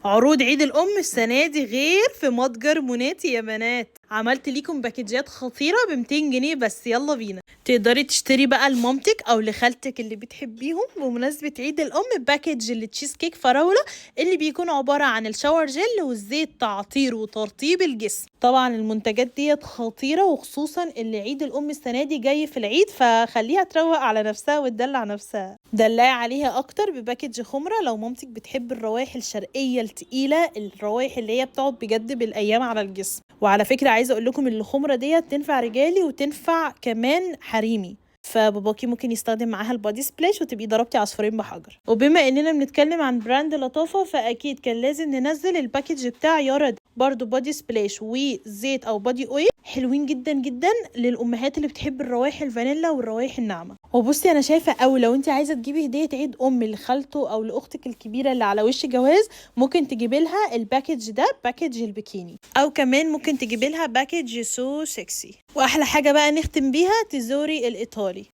عروض عيد الأم السنة دي غير في متجر موناتي يا بنات. عملت ليكم باكجات خطيرة ب 200 جنيه بس. يلا بينا. تقدري تشتري بقى لمامتك أو لخالتك اللي بتحبيهم بمناسبة عيد الأم package التشيز كيك فراولة اللي بيكون عبارة عن ال shower gel والزيت تعطير وترطيب الجسم. طبعا المنتجات ديت خطيرة، وخصوصا اللي عيد الأم السنة دي جاي في العيد، فخليها تروق على نفسها وتدلع نفسها. دلعي عليها اكتر ب package خمرة لو مامتك بتحب الروايح الشرقية التقيلة، الروايح اللي هي بتقعد بجد بالايام على الجسم. وعلى فكرة عايزة اقول لكم ان الخمرة ديت تنفع رجالي وتنفع كمان حريمي، فباباكي ممكن يستخدم معاها ال body splash وتبقي ضربتي عصفورين بحجر. وبما اننا بنتكلم عن brand لطافة، فاكيد كان لازم ننزل ال package بتاع يارا ده. برضو body splash وزيت او body oil حلوين جدا جدا للامهات اللي بتحب الروايح الفانيلا والروايح الناعمة. وبصي انا شايفه قوي لو انت عايزه تجيبي هديه عيد ام لخالته او لاختك الكبيرة اللي على وش جواز، ممكن تجيبي لها ال package ده، package البكيني، او كمان ممكن تجيبي لها package so sexy. واحلى حاجة بقى نختم بيها تزوري الايطالي.